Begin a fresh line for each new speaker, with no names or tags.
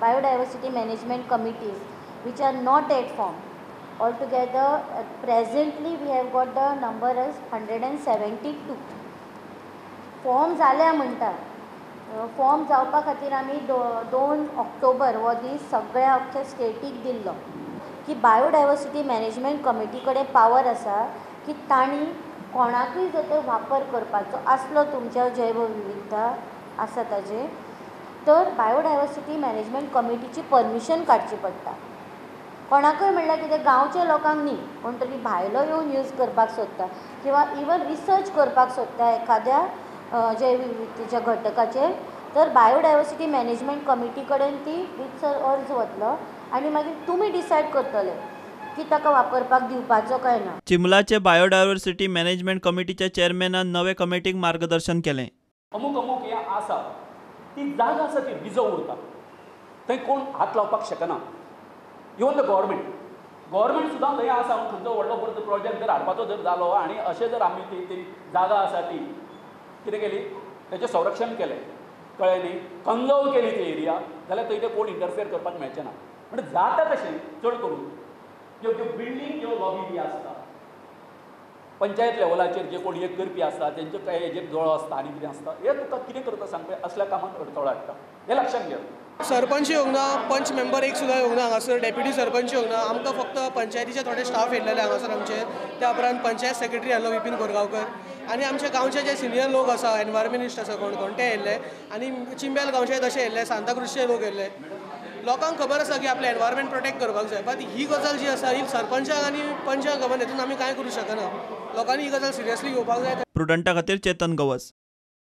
Biodiversity management committees which are not yet formed. Altogether, presently we have got the number as 172. Form जाल्या म्हणटा, form जावपा खातीर आमी 2 ऑक्टोबर हो दीस सगळ्या अख्ख्या स्टेटीक दिल्लो की बायोडायवर्सिटी मॅनेजमेंट कमिटी कडेन पावर आसा की तांणी कोणाकूय जर तो वापर करपाचो आसलो तुमच्या जैवविविधता आसा ताजेर, तर बायोडायवर्सिटी मॅनेजमेंट कमिटीची परमिशन काडची पडटा. कोणाकूय म्हणल्यार कितें, गांवच्या लोकांक न्ही, कोण तरी भायलो येवन यूज करपाक सोदता किंवा इवन रिसर्च करपाक सोदता एखाद्या जैवविविधतेच्या घटकाचेर, तर बायोडायवर्सिटी मॅनेजमेंट कमिटी कडेन ती रितसर अर्ज वतलो आनी मागीर तुमी डिसायड करतले की ताका वापरपाक दिवपाचो काय ना.
चिंबलाचे बायोडायवर्सिटी मॅनेजमेंट कमिटीच्या चेअरमॅनान नवे कमिटीक मार्गदर्शन केलें.
अमूक अमूक हें आसा ती जागा आसा ती रिजर्व उरता, थंय कोण हात लावपाक शकना. इवन the government सुद्दां थंय आसा. खंयचो व्हडलो परत प्रोजेक्ट जर हाडपाचो जर जालो आनी अशें जर आमी ती जागा आसा ती कितें केली, ताचें संरक्षण केलें, कळ्ळें न्ही, कन्जर्व केली ती एरिया, जाल्यार थंय ते कोण इंटरफियर करपाक मेळचें ना. म्हणजे जाता कशें, चड करून ज्यो ज्यो बिल्डींग ज्यो लॉबी बी आसता पंचायत लेवलाचेर जे कोण एक करपी आसता तेंचे काय हेजेर दोळो आसता आनी कितें आसता, हे तुका कितें करता सांग पळय, असल्या कामांत अडथळो हाडटा, हें लक्षांत घे.
सरपंच येवंक ना, पंच मेंबर एक सुद्दां येवंक ना हांगासर, डेप्युटी सरपंच येवंक ना. आमकां फक्त पंचायतीचे थोडे स्टाफ येयल्लेले हांगासर आमचे, त्या उपरांत पंचायत सेक्रेटरी आसलो विपीन कोरगांवकर आनी आमच्या गांवचे जे सिनियर लोक आसा, एनवायरमेंटिस्ट आसा कोण कोण ते येयल्ले आनी चिंबेल गांवचे तशे येयल्ले, सांताक्रुजचे लोक येयल्ले. लोकांक खबर आसा की आपलें एनवायरमेंट प्रोटेक्ट करपाक जाय, बट ही गजाल जी आसा ही सरपंचाक आनी पंचाक खबर, हेतून आमी कांय करूं शकना. लोकांनी ही गजाल सिरियसली घेवपाक जाय.
प्रुडंटा खातीर चेतन गवस.